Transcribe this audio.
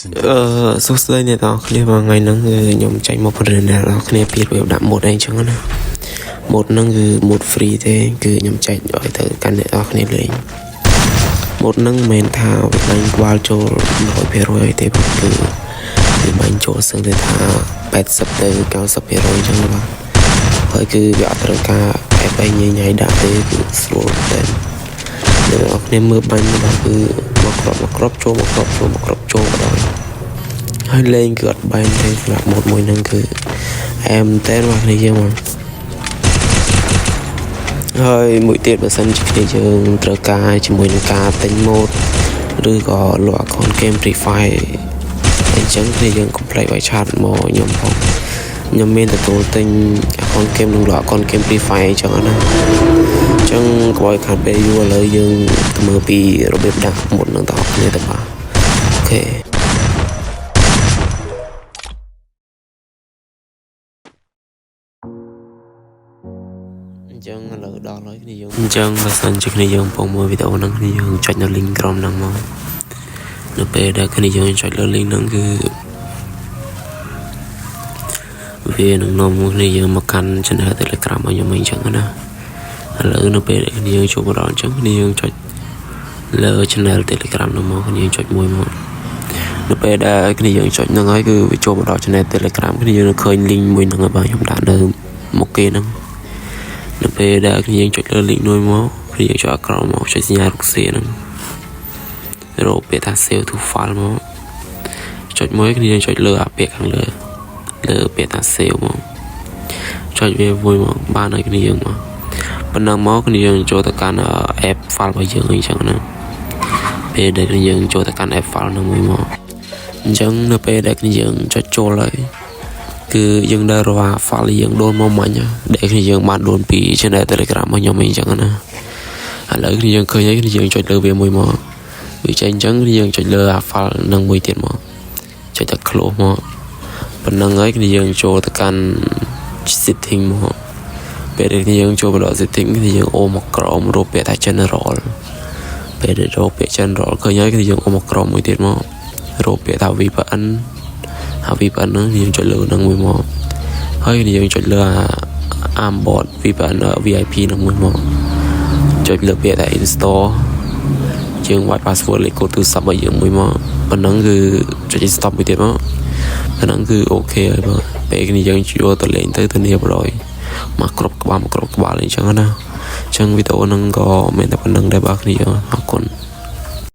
អឺសួស្តីអ្នកទាំងអស់គ្នាបាទថ្ងៃហ្នឹងគឺខ្ញុំចេញមកបង្រៀនអ្នកទាំងអស់គ្នាពីរបៀបដាក់ mod អីចឹងណា mod ហ្នឹងគឺ mod free ទេគឺខ្ញុំចែកឲ្យទៅកាន់អ្នកទាំងអស់គ្នាលេង mod ហ្នឹងមិនមែនថាវាបាញ់ក្បាលចូល100%អីទេបាទគឺវាបាញ់ចូលសឹងតែថា80ទៅ90%ចឹងណាបាទហើយគឺវាអត់ត្រូវការអែបអីញ៉ៃញ៉ៃដាក់ទេគឺស្រួលតែអ្នកទាំងអស់គ្នាមើលបាញ់បាទគឺមកគ្រាប់មកគ្រាប់ចូលមកគ្រាប់ចូលមកគ្រាប់ចូលបណ្ដោយ ហើយលេងគឺអត់បែនទេសម្រាប់ mod មួយហ្នឹងគឺអែមតែបាទគ្នាយើងមកហើយមួយទៀតបើសិនជាគ្នាយើងត្រូវការជាមួយនឹងការទិញ mod ឬក៏លក់ account game Free Fire អញ្ចឹងគ្នាយើងកុំភ្លេចឲ្យ chat មកខ្ញុំផងខ្ញុំមានទទួលទិញ account game និងលក់ account game Free Fire អញ្ចឹងណាអញ្ចឹងកុំឲ្យខាតពេលយូរឥឡូវយើងទៅមើលពីរបៀបដាក់ mod នឹងទាំងអស់គ្នាទៅបាទ OK អញ្ចឹងឥឡូវដល់ហើយគ្នាយើងអញ្ចឹងបើសិនជាគ្នាយើងកំពុងមើលវីដេអូហ្នឹងគ្នាយើងចុចនៅ link ក្រោមហ្នឹងមកនៅពេលដែលគ្នាយើងចុចលើ link ហ្នឹងគឺវានឹងនាំគ្នាយើងមកកាន់ channel Telegram របស់ខ្ញុំអញ្ចឹងណាឥឡូវនៅពេលដែលគ្នាយើងចូលមកដល់អញ្ចឹងគ្នាយើងចុចលើ channel Telegram ហ្នឹងមកគ្នាយើងចុចមួយមកនៅពេលដែលគ្នាយើងចុចហ្នឹងហើយគឺវាចូលមកដល់ channel Telegram គ្នាយើងនឹងឃើញ link មួយហ្នឹងហើយបាទខ្ញុំដាក់នៅមុខគេហ្នឹងនៅពេលដែលគ្នាយើងចុចលើ link មួយមកគ្នាយើងចុចអក្រមកចុចសញ្ញារុកសៀហ្នឹងរកពាក្យថា save to file មកចុចមួយគ្នាយើងចុចលើអាពាក្យខាងលើលើពាក្យថា save មកចុចវាមួយមកបានហើយគ្នាយើងមកប៉ុណ្ណឹងមកគ្នាយើងចូលទៅកាន់ app file របស់យើងអញ្ចឹងណាពេលដែលគ្នាយើងចូលទៅកាន់ app file ហ្នឹងមួយមកអញ្ចឹងនៅពេលដែលគ្នាយើងចុចចូលហើយគឺយើងដើររក file យើងដូនមកមិញដែលគ្នាយើងបានដូនពី channel Telegram របស់ខ្ញុំអីចឹងណាឥឡូវគ្នាយើងឃើញហើយគ្នាយើងចុចលើវាមួយមកវាចេញអញ្ចឹងគ្នាយើងចុចលើអា file នឹងមួយទៀតមកចុចតែ close មកប៉ុណ្ណឹងហើយគ្នាយើងចូលទៅកាន់ setting មកពេលដែលគ្នាយើងចូលមកដល់ setting គ្នាយើងអូមកក្រោមរកពាក្យថា general ពេលដែលរកពាក្យ general ឃើញហើយគ្នាយើងអូមកក្រោមមួយទៀតមករកពាក្យថា VPN អា VPN ហ្នឹងយើងចុចលើហ្នឹងមួយមកហើយយើងចុចលើអា Armboard VPN VIP ហ្នឹងមួយមកចុចលើពាក្យថា install យើងវាយ password លេខកូដទូរស័ព្ទរបស់យើងមួយមកប៉ុណ្ណឹងគឺចុច stop មួយទៀតមកប៉ុណ្ណឹងគឺ OK ហើយបាទពេលគ្នាយើងយកទៅលេងទៅធានាបរយមកគ្រប់ក្បាលមកគ្រប់ក្បាលអញ្ចឹងណាអញ្ចឹងវីដេអូហ្នឹងក៏មានតែប៉ុណ្្នឹងដែរបាទគ្នាអរគុណ។